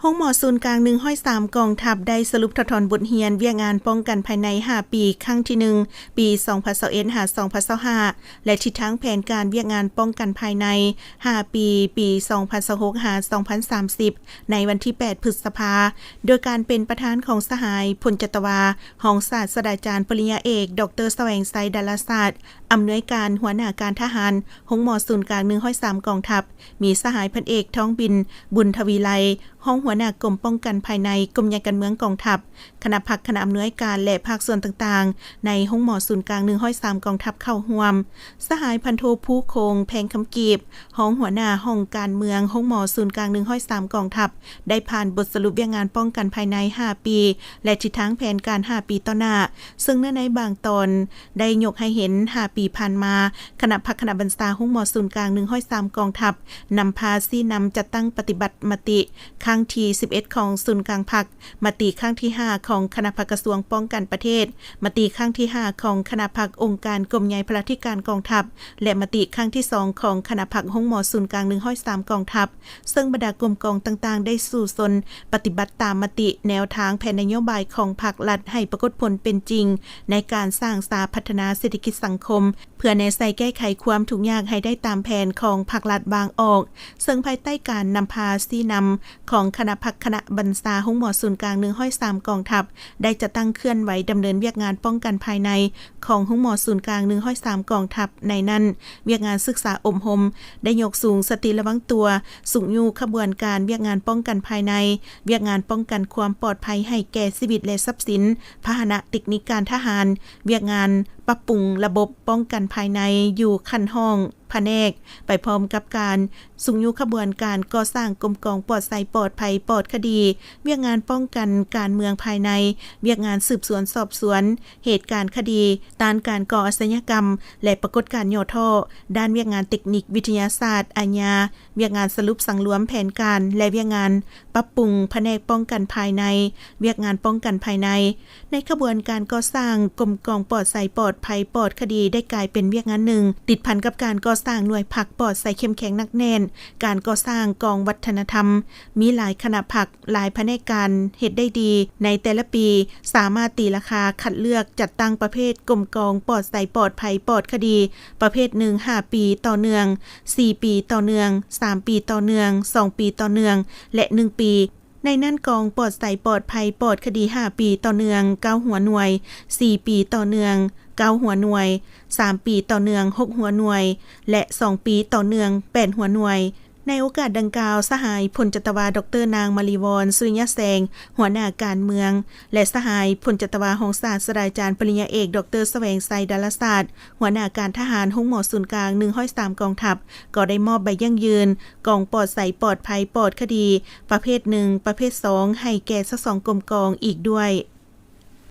ໂຮງໝໍສູນກາງໜຶ່ງຮ້ອຍສາມກອງທັບ ໄດ້ສະຫຼຸບຖອດຖອນບົດຮຽນວຽກງານປ້ອງກັນພາຍໃນຫ້າປີ ຄັ້ງທີໜຶ່ງ ປີສອງພັນຊາວເອັດ ຫາ ສອງພັນຊາວຫ້າ ແລະ ທິດທາງແຜນການວຽກງານປ້ອງກັນພາຍໃນຫ້າປີ ປີສອງພັນຊາວຫົກ ຫາ ສອງພັນສາມສິບ ໃນວັນທີແປດ ພຶດສະພາ ໂດຍການເປັນປະທານຂອງສະຫາຍ ພົນຈັດຕະວາ ຮອງສາດສະດາຈານ ປະລິນຍາເອກ ດອກເຕີ ສະແຫວງໄຊ ດາລາສາດ ອຳນວຍການຫົວໜ້າການທະຫານ ໂຮງໝໍສູນກາງໜຶ່ງຮ້ອຍສາມກອງທັບ, ມີສະຫາຍ ພັນເອກ ທອງບິນ ບຸນທະວີໄລ ຮອງຫົວໜ້າກົມປ້ອງກັນພາຍໃນ ກົມໃຫຍ່ການເມືອງກອງທັບ, ຄະນະພັກ, ຄະນະອຳນວຍການ ແລະ ພາກສ່ວນຕ່າງໆ ໃນໂຮງໝໍສູນກາງໜຶ່ງຮ້ອຍສາມກອງທັບເຂົ້າຮ່ວມ. ສະຫາຍ ພັນໂທ ພູຄົງ ແພງຄຳກີບ ຮອງຫົວໜ້າຫ້ອງການເມືອງໂຮງໝໍສູນກາງໜຶ່ງຮ້ອຍສາມກອງທັບ ໄດ້ຜ່ານບົດສະຫຼຸບວຽກງານປ້ອງກັນພາຍໃນຫ້າປີ ແລະ ທິດທາງແຜນການຫ້າປີຕໍ່ໜ້າ, ເຊິ່ງເນື້ອໃນບາງຕອນໄດ້ຍົກໃຫ້ເຫັນຫ້າປີຜ່ານມາ, ຄະນະພັກຄະນະບັນຊາໂຮງໝໍສູນກາງໜຶ່ງຮ້ອຍສາມກອງທັບ ນຳພາຊີ້ນຳຈັດຕັ້ງປະຕິບັດມະຕິຄັ້ງທີສິບເອັດຂອງສູນກາງພັກ, ມະຕິຄັ້ງທີຫ້າຂອງຄະນະພັກກະຊວງປ້ອງກັນປະເທດ, ມະຕິຄັ້ງທີຫ້າຂອງຄະນະພັກອົງການກົມໃຫຍ່ພະລາທິການກອງທັບ ແລະ ມະຕິຄັ້ງທີສອງຂອງຄະນະພັກໂຮງໝໍສູນກາງໜຶ່ງຮ້ອຍສາມກອງທັບ, ເຊິ່ງບັນດາກົມກອງຕ່າງໆ ໄດ້ສູ້ຊົນປະຕິບັດຕາມມະຕິ, ແນວທາງ, ແຜນນະໂຍບາຍຂອງພັກລັດໃຫ້ປາກົດຜົນເປັນຈິງ ໃນການສ້າງສາພັດທະນາເສດຖະກິດສັງຄົມ ເພື່ອແນໃສ່ແກ້ໄຂຄວາມທຸກຍາກໃຫ້ໄດ້ຕາມແຜນຂອງພັກລັດວາງອອກ, ເຊິ່ງພາຍໃຕ້ການນຳພາຊີ້ນຳຂອງຄະນະພັກຄະນະບັນຊາໂຮງໝໍສູນກາງໜຶ່ງຮ້ອຍສາມກອງທັບ ໄດ້ຈັດຕັ້ງເຄື່ອນໄຫວດຳເນີນວຽກງານປ້ອງກັນພາຍໃນຂອງໂຮງໝໍສູນກາງໜຶ່ງຮ້ອຍສາມກອງທັບ, ໃນນັ້ນ ວຽກງານສຶກສາອົບຮົມ ໄດ້ຍົກສູງສະຕິລະວັງຕົວ, ຊຸກຍູ້ຂະບວນການວຽກງານປ້ອງກັນພາຍໃນ, ວຽກງານປ້ອງກັນຄວາມປອດໄພໃຫ້ແກ່ຊີວິດ ແລະ ຊັບສິນ, ພາຫະນະເຕັກນິກການທະຫານ, ວຽກງານປັບປຸງລະບົບປ້ອງກັນພາຍໃນຢູ່ຂັ້ນຫ້ອງພະແນກ, ໄປພ້ອມກັບການຊຸກຍູ້ຂະບວນການກໍ່ສ້າງກົມກອງປອດໃສ, ປອດໄພ, ປອດຄະດີ, ວຽກງານປ້ອງກັນການເມືອງພາຍໃນ, ວຽກງານສືບສວນສອບສວນເຫດການຄະດີ, ຕ້ານການກໍ່ອາຊະຍາກຳ ແລະ ປາກົດການຫຍໍ້ທໍ້, ດ້ານວຽກງານເຕັກນິກວິທະຍາສາດອາຍາ, ວຽກງານສະຫຼຸບສັງລວມແຜນການ ແລະ ວຽກງານປັບປຸງພະແນກປ້ອງກັນພາຍໃນ, ວຽກງານປ້ອງກັນພາຍໃນ. ໃນຂະບວນການກໍ່ສ້າງກົມກອງປອດໃສ, ປອດໄພ, ປອດຄະດີ ໄດ້ກາຍເປັນວຽກງານໜຶ່ງ ຕິດພັນກັບການກໍ່ສ້າງໜ່ວຍພັກປອດໃສເຂັ້ມແຂງໜັກແໜ້ນ, ການກໍ່ສ້າງກອງວັດທະນະທຳ, ມີຫຼາຍຄະນະພັກ, ຫຼາຍພະແນກການເຮັດໄດ້ດີໃນແຕ່ລະປີ, ສາມາດຕີລາຄາຄັດເລືອກຈັດຕັ້ງປະເພດກົມກອງປອດໃສ, ປອດໄພ, ປອດຄະດີ ປະເພດໜຶ່ງ ຫ້າປີຕໍ່ເນື່ອງ, ສີ່ປີຕໍ່ເນື່ອງ, ສາມປີຕໍ່ເນື່ອງ, ສອງປີຕໍ່ເນື່ອງ ແລະ ໜຶ່ງປີ. ໃນນັ້ນ ກອງປອດໃສ, ປອດໄພ, ປອດຄະດີ ຫ້າປີຕໍ່ເນື່ອງ ເກົ້າຫົວໜ່ວຍ, ສີ່ປີຕໍ່ເນື່ອງ ເກົ້າຫົວໜ່ວຍ, ສາມປີຕໍ່ເນື່ອງ ຫົກຫົວໜ່ວຍ ແລະ ສອງປີຕໍ່ເນື່ອງ ແປດຫົວໜ່ວຍ. ໃນໂອກາດດັ່ງກ່າວ, ສະຫາຍ ພົນຈັດຕະວາ ດອກເຕີ ນາງ ມະລີວອນ ສຸລິຍະແສງ ຫົວໜ້າການເມືອງ ແລະ ສະຫາຍ ພົນຈັດຕະວາ ຮອງສາດສະດາຈານ ປະລິນຍາເອກ ດອກເຕີ ສະແຫວງໄຊ ດາລາສາດ ຫົວໜ້າການທະຫານໂຮງໝໍສູນກາງໜຶ່ງຮ້ອຍສາມກອງທັບ ກໍໄດ້ມອບໃບຢັ້ງຢືນກອງປອດໃສ, ປອດໄພ, ປອດຄະດີ ປະເພດໜຶ່ງ, ປະເພດສອງ ໃຫ້ແກ່ຊາວສອງກົມກອງອີກດ້ວຍ.